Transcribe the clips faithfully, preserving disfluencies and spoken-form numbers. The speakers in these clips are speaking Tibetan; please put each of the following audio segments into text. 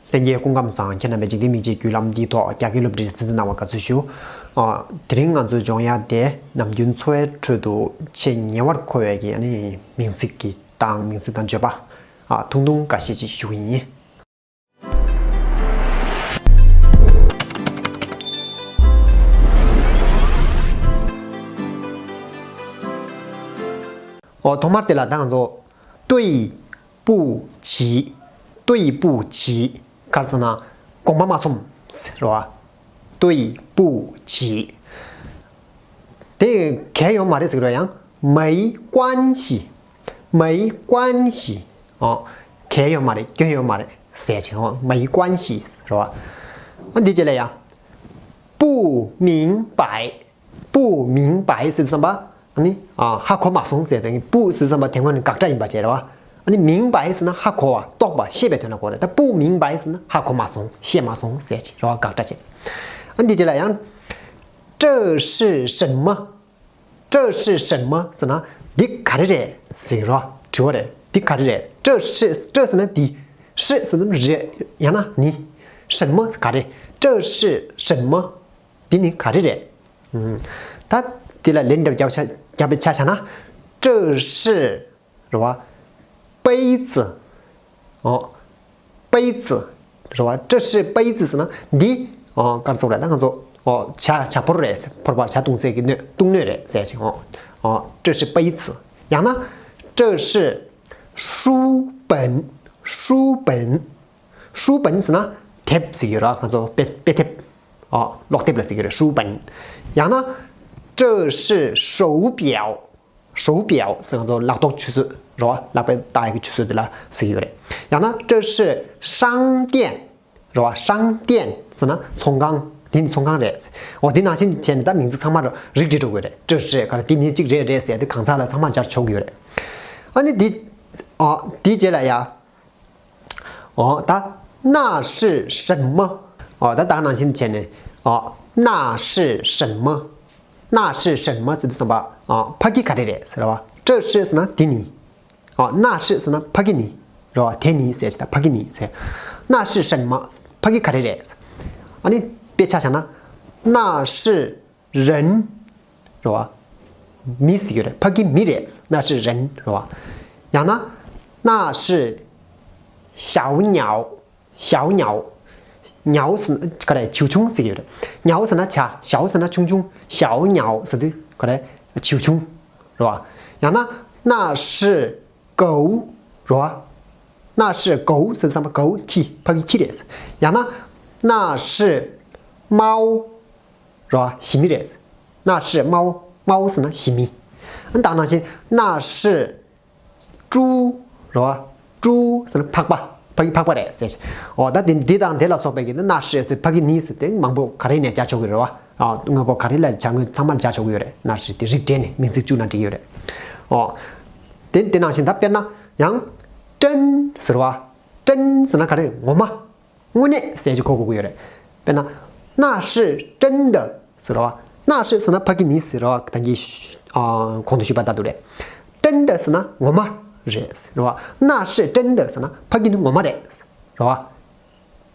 ལྷན་རྒྱས་སྐུ་ཁམས་བཟང་། ཁྱེད་རྣམ་པས་འཇིག་རྟེན་མི་ཚེའི་བརྒྱུད་ལམ་འདིའི་ཐོག་རྒྱ་སྐད་སློབ་ཁྲིད་གསན་གཟིགས་གནང་བར་དགའ་བསུ་ཞུ། ཨ། དེ་རིང་ང་ཚོས་སྦྱོང་ཡ་དེ་ནམ་རྒྱུན་འཚོ་བའི་ཁྲོད་དུ་ཆེས་ཉེ་བར་མཁོ་བའི་གི་ཨ་ནི་མིང་ཚིག་གི་དང་མིང་ཚིག་དང་བརྗོད་པ། ཨ། ཐུང་ཐུང་འགའ་ཤས་ཅིག་ཞུ་གི་ཡིན། ཨོ། ཐོག་མར་དེ་ལ་ད་ང་ཚོ་对不起། 对不起། ག་རེ་ཟེར་ན་དགོངས་པ་མ་ཚོམས་རེད་བ། 对不起། དེ་གལ་ཡོད་མ་རེད་ཟེར་གི་རེད། ཡང་没关系། 没关系། ཨོ། གལ་ཡོད་མ་རེད། སྐྱོན་ཡོད་མ་རེད་ཟེར་ཅིག་ཨོ། 没关系། རེད་བ། ཨ། འདི་རྗེས་ལ་ཡ། 不明白། 不明白། ཟེར་དུས་ཙམ་པ། ཨ་ནི། ཨ། ཧ་གོ་མ་སོང་ཟེར་དེ། 不། ཟེར་དུས་ཙམ་པ་དེ་སྔོན་ནས་དགག་སྒྲ་ཡིན་པ་བྱས་རེད་བ། ཨ་ནི་明白། ཟེར་ན་ཧ་གོ་བ། རྟོགས་པ། ཤེས་པའི་དོན་ལ་གོ་རེད། ད་不明白། ཟེར་ན་ཧ་གོ་མ་སོང་། ཤེས་མ་སོང་ཟེར་ཅིག་རེད་བ། དགག་སྒྲ་བྱས། ཨ། འདི་རྗེས་ལ་ཡང་། 这是什么། 这是什么། ཟེར་ན་འདི་ག་རེ་རེད་ཟེར་གི་རེད་བ། དྲི་བ་རེད། འདི་ག་རེ་རེད། 这是། 这 ཟེར་ན་འདི། 是 ཟེར་ན་རེད། ཡང་ན་ནི། 什么། ག་རེ། 这是什么། འདི་ནི་ག་རེ་རེད། ཨུམ། ད་འདི་ལ་ལན་འདེབས་རྒྱབ་ཆ། རྒྱབ་པའི་ཆ་བཞག་ན། 这是། རེད་བ། 杯子། ཨོ། 杯子། རེད་བ། 这是杯子། ཟེར་ན་འདི། ཨོ། ག་རེ་ཟེར་རེད། ད་ང་ཚོ། ཨོ། ཇ། ཇ་ཕོར་རེད། ཕོར་པ། ཇ་བཏུང་སའི་གི་སྣོད། བཏུང་སྣོད་རེད་ཟེར་ཅིག་ཨོ། ཨོ། 这是杯子། ཡང་ན། 这是书本། 书本། 书本། ཟེར་ན་དེབ་ཟེར་གི་རེད། ང་ཚོ་དཔེ། དཔེ་དེབ། ཨོ། ཀློག་དེབ་ལ་ཟེར་གི་རེད། 书本། ཡང་ན། 这是手表། 手表། ཟེར་ང་ཚོ་ལག་ཐོགས་ཆུ་ཚོད་རེད་བ། ལག་པས་བཏགས་ཡག་གི་ཆུ་ཚོད་དེ་ལ་ཟེར་གི་ཡོད་རེད། ཡང་ན། 这是商店། རེད་བ། 商店། ཟེར་ན་ཚོང་ཁང་། འདི་ནི་ཚོང་ཁང་རེད། འོ། འདི་ནང་བཞིན་བྱས་ནས་ད་མིང་ཚིག་ཚང་མ་རིགས་འགྲེ་འགྲོ་གི་རེད། 这是། ག་རེ། འདི་ནི་གཅིག་རེད། རེད་ཟེར་དེ་གང་ཟག་ལ་ཚང་མ་སྦྱར་ཆོག་གི་ཡོད་རེད། ཨ་ནི་འདི། ཨ། འདི་རྗེས་ལ་ཡ། ཨོ། ད་那是什么། ཨོ། ད་ད་ག་ནང་བཞིན་བྱས་ནས། ཨོ། 那是什么། 那是什么། ཟེར་དུས་ཙམ་པ། ཨོ། ཕ་གི་ག་རེ་རེད་ཟེར་བ། 这是། ཟེར་ན་འདི་ནི། ཨོ། 那是། ཟེར་ན་ཕ་གི་ནི། རེད་བ། དེ་ནི་ཟེར་ཅིག་ད་ཕ་གི་ནི་ཟེར། 那是什么། ཕ་གི་ག་རེ་རེད། ཨ་ནི་དཔེ་ཆ་བཞག་ན། 那是 人། རེད་བ། མི་ཟེར་གི་རེད། ཕ་གི་མི་རེད། 那是人། རེད་བ། ཡང་ན། 那是小鸟། 小鸟། 鸟 ཟེར་ན་ག་རེ། བྱིའུ་ཆུང་ཟེར་གི་རེད། 鸟 ཟེར་ན་བྱ། 小 ཟེར་ན་ཆུང་ཆུང་། 小鸟 ཟེར་དུས་ག་རེ། བྱིའུ་ཆུང་། རེད་བ། ཡང་ན། 那是 狗། རེད་བ། 那是狗། ཟེར་དུས་ཙམ་པ་狗། ཁྱི། ཕ་གི་ཁྱི་རེད། ཡང་ན། 那是猫། རེད་བ། ཞི་མི་རེད། 那是猫། 猫 ཟེར་ན་ཞི་མི། ཨ། ད་ནང་བཞིན། 那是猪། རེད་བ། 猪 ཟེར་ན་ཕག་པ། ཕ་གི་ཕག་པ་རེད་ཟེར། འོ། ད་འདི། འདི་དང་དེ་ལ་སོགས་པའི་གི་ནི། 那是 ཟེར། ཕ་གི་ནི་ཟེར་དེ་མང་པོ་ག་རེ་ནས་སྦྱར་ཆོག་གི་རེད་བ། ཨ། དངོས་པོ་ག་རེ་ལ་སྦྱར། དངོས་ཚང་མར་སྦྱར་ཆོག་གི་ཡོད་རེད། 那是 དེ་རིགས་འགྲེ་ནས་མིང་ཚིག་བཅུག་ན་འགྲིག་གི་ཡོད་རེད། ཨོ། དེ། དེ་ནང་བཞིན་ད་དཔེར་ན་ཡང་། 真། ཟེར་བ། 真 ཟེར་ན་ག་རེ། ངོ་མ། དངོས་གནས་ཟེར་ཅིག་གོ་དགོས་ཀྱི་ཡོད་རེད། དཔེར་ན། 那是真的། ཟེར་བ། 那是 ཟེར་ན་ཕ་གི་ནི་ཟེར་བ། ད་གིན་ཨ། གོང་དུ་ཞུས་པ་ལྟར་དུ་རེད། 真的 ཟེར་ན་ངོ་མ་རེད་ཟེར་བ། 那是真的 ཟེར་ན་ཕ་གི་ནི་ངོ་མ་རེད་ཟེར་བ།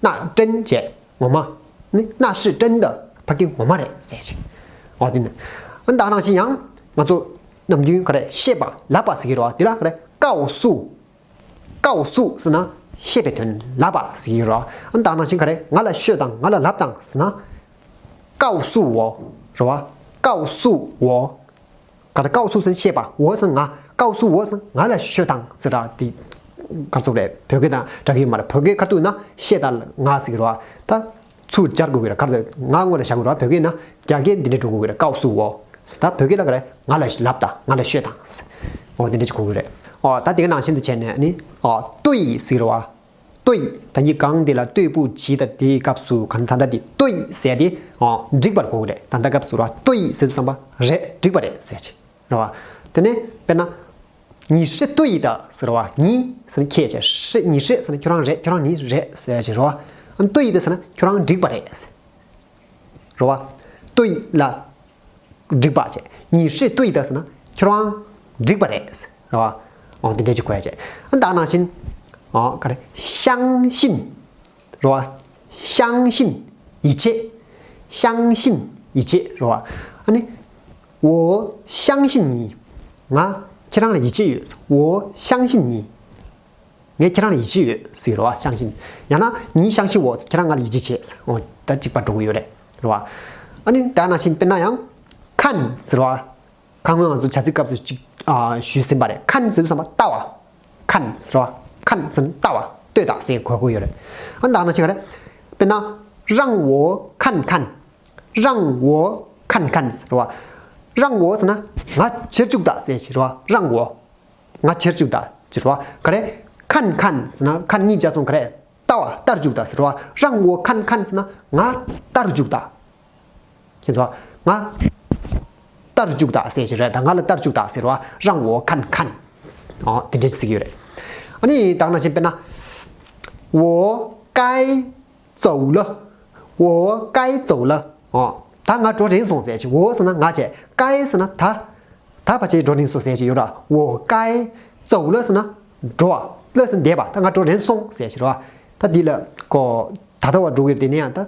那真 བྱས་ངོ་མ། ནི། 那是真的། ཕ་གི་ངོ་མ་རེད་ཟེར་ཅིག་འོ། དེ་ནི། ཨ། ད་ནང་བཞིན་ཡང་ང་ཚོ་ནམ་རྒྱུན་ག་རེ། བཤད་པ། ལབ་པ་ཟེར་གི་རེད་བ། དེ་ལ་ག་རེ། 告诉། 告诉 ཟེར་ན་བཤད་པའི་དོན། ལབ་པ་ཟེར་གི་རེད་བ། ཨ། ད་ནང་བཞིན་ག་རེ། ང་ལ་ཤོད་དང་། ང་ལ་ལབ་དང་ཟེར་ན། 告诉我། རེད་བ། 告诉我། ག་རེ། 告诉 ཟེར་ན་བཤད་པ། 我 ཟེར་ན་ང་། 告诉我 ཟེར་ན་ང་ལ་ཤོད་དང་ཟེར་ར། དེ་ག་རེ་ཟེར་རེད། བོད་སྐད་དང་འདྲ་གི་ཡོད་མ་རེད། བོད་སྐད་ཁ་ཐུག་ན་བཤད་དང་ང་ཟེར་གི་རེད་བ། ད་ཚུར་སྦྱར་དགོས་ཀྱི་རེད། ག་རེ་ཟེར། ང་སྔོན་ལ་བཞག་དགོས་རེད་བ། བོད་སྐད་ན་རྒྱ་སྐད་འདི་འདྲ་འགྲོ་དགོས་ཀྱི་རེད། 告诉我། ད་བོད་སྐད་ལ་ག་རེ། ང་ལ་ལབ་དང་། ང་ལ་ཤོད་དང་ཟེར། འོ། འདི་འདྲ་ཅིག་གོ་གི་རེད། འོ། ད་དེ་ག་ནང་བཞིན་དུ་བྱས་ནས་ནི། འོ། 对 ཟེར་གི་རེད་བ། 对། ད་གིན་གང་དེ་ལ་对不起 དང་དེའི་སྐབས་སུ་གང་། ད་ལྟ་དེ། 对 ཟེར་དེ། འོ། འགྲིག་པར་གོ་གི་རེད། ད་ལྟ་སྐབས་སུ་ར། 对 ཟེར་དུས་ཙམ་པ་རེད། འགྲིག་པ་རེད་ཟེར་ཅིག་རེད་བ། དེ་ནས་དཔེར་ན། 你是对的 ཟེར་བ། 你 ཟེར་ན་ཁྱེད་བྱས། 是། 你是 ཟེར་ན་ཁྱོད་རང་རེད། ཁྱོད་རང་ནི་རེད་ཟེར་ཅིག་རེད་བ། 对的 ཟེར་ན་ཁྱོད་རང་འགྲིག་པ་རེད་ཟེར། རེད་བ། 对 ལ་འགྲིག་པ་བྱས། 你是对的 ཟེར་ན་ཁྱོད་རང་འགྲིག་པ་རེད་ཟེར། རེད་བ། འོ། དེ་འདྲ་ཅིག་གོ་ཡ་བྱས། ཨ། ད་ནང་བཞིན། འོ། ག་རེ། 相信། རེད་བ། 相信 ཡིད་ཆེས། 相信 ཡིད་ཆེས་རེད་བ། ཨ་ནི། 我相信你 ང་ཁྱེད་རང་ལ་ཡིད་ཆེས་ཡོད། 我相信你 ངས་ཁྱེད་རང་ལ་ཡིད་ཆེས་ཡོད་ཟེར་རེད་བ། 相信 ཡང་ན། 你相信我 ཁྱེད་རང་ང་ལ་ཡིད་ཆེས་བྱེད། འོ། ད་གཅིག་པ་འགྲོ་གི་ཡོད་རེད། རེད་བ། ཨ་ནི་ད་ནང་བཞིན་དཔེར་ན་ཡང་། 看 ཟེར་བ། ཁ་སྔོན་ང་ཚོ་བྱ་ཚིག་སྐབས་སུ་གཅིག་ཨ་ཞུས་ཟིན་པ་རེད། 看 ཟེར་དུས་ཙམ་པ་ལྟ་བ། 看 ཟེར་བ། 看 ཟེར་ན་ལྟ་བ། ལྟོས་དང་ཟེར་གོ་དགོས་ཡོད་རེད། ཨ་ནི་ད་ནང་བཞིན་ག་རེད། དཔེར་ན། 让我看看 让我看看 ཟེར་བ། 让我 ཟེར་ན་ང་བྱེད་བཅུག་དང་ཟེར་ཞིག་རེད་བ། 让我 ང་བྱེད་བཅུག་དང་ཟེར་བ། ག་རེ། 看看 ཟེར་ན་看 གཉིས་སྦྱར་སོང་ག་རེ། ལྟ་བ། ལྟར་བཅུག་དང་ཟེར་བ། 让我看看 ཟེར་ན་ང་ལྟར་བཅུག་དང་། ཁྱེད་ཚོ། ང་ལྟར་བཅུག་དང་ཟེར་ཞིག་རེད། ད་ང་ལ་ལྟར་བཅུག་དང་ཟེར་བ། 让我看看 ཨོ། དེ་འདྲ་ཟེར་གྱི་ཡོད་རེད། ཨ་ནི་ད་ནང་བཞིན་དཔེར་ན། 我该 走了། 我该走了། ཨོ། ད་ང་འགྲོ་རན་སོང་ཟེར་ཞིག 我 ཟེར་ན་ང་བྱས། 该 ཟེར་ན་ད། ད་ཕལ་ཆེར་འགྲོ་རན་སོང་ཟེར་ཞིག་ཡོད་ར། 我该走了 ཟེར་ན་འགྲོ་བ། 了 ཟེར་ན་འདས་པ། ད་ང་འགྲོ་རན་སོང་ཟེར་ཞིག་ར། ད་འདི་ལ་ཀོ། ད་ལྟ་བ་འགྲོ་གི་རེད། དེ་ནས་ཡང་ད།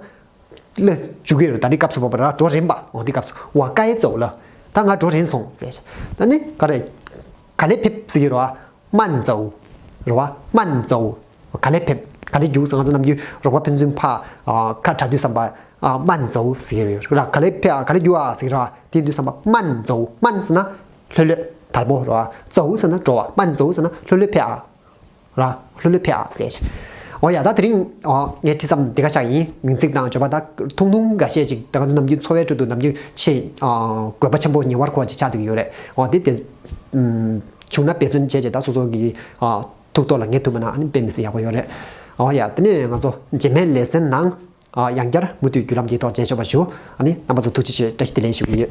了 འཇུག་གི་རེད། ད་འདི་སྐབས་སུ་བབ་པ་ར། འགྲོ་རན་པ། ཨོ། འདི་སྐབས་སུ། 我该走了། ད་ང་འགྲོ་རན་སོང་ཟེར་ཞིག་ད་ནི་ག་རེ། ག་ལེ་ཕེབས་ཟེར་གྱི་རེད་བ། 慢走། རེད་བ། 慢走། ག་ལེ་ཕེབས། ག་ལེ་རྒྱུག་ཟེར། ང་ཚོ་ནམ་རྒྱུན་རོགས་པ་ཕན་ཚུན་ཕར། ཨ། ཁ་བྲལ་དུས་ཙམ་པ། ཨ། 慢走 ཟེར་གྱི་རེད་བ། ག་ལེ་ཕེབས། ཨ། ག་ལེ་རྒྱུག་ཨ་ཟེར་གྱི་རེད་བ། དེ་དུས་ཙམ་པ། 慢走། 慢 ཟེར་ན་ལྷོད་ལྷོད། དལ་པོ་རེད་བ། 走 ཟེར་ན་འགྲོ་བ། 慢走 ཟེར་ན་ལྷོད་ལྷོད་ཕེབས་ཨ། ར། ལྷོད་ལྷོད་ཕེབས་ཨ་ཟེར། འོ་ཡ། ད་དེ་རིང་། ཨ། ངས་བྲིས་ཙམ་འདི་ག་ཤག་ཡིན། མིང་ཚིག་དང་བརྗོད་པ་དག་ཐུང་ཐུང་འགའ་ཤས་ཅིག་ད་ང་ཚོ་ནམ་རྒྱུན་འཚོ་བའི་ཁྲོད་དུ་ནམ་རྒྱུན་ཆེས། ཨ། དགོས་པ་ཆེན་པོ་ཉེ་བར་མཁོ་བ་ཅིག་ཆགས་བསྡད་ཀྱི་ཡོད་རེད། འོ་དེ་དེ། ཨུམ། བྱུང་ན་འབད་བརྩོན་བྱས་བྱས་ད་སོ་སོ་གི། ཨ། ཐུགས་ཐོག་ལ་ངེས་ཐུབ་པ་ན་ཨ་ནི་དཔེ་མི་སྲིད་ཡག་པོ་ཡོད་རེད། འོ་ཡ། དེ་ནས་ང་ཚོ་རྗེས་མའི་ལེ་ཚན་ནང་། ཨ། ཡང་བསྐྱར་མུ་མཐུད་བརྒྱུད་ལམ་འདིའི་ཐོག་མཇལ་ཆོག་པ་ཞུ། ཨ་ནི་རྣམ་པ་ཚོ་ཐུགས་རྗེ་ཆེ། བཀྲ་ཤིས་བདེ་ལེགས་ཞུ་གི་ཡོད།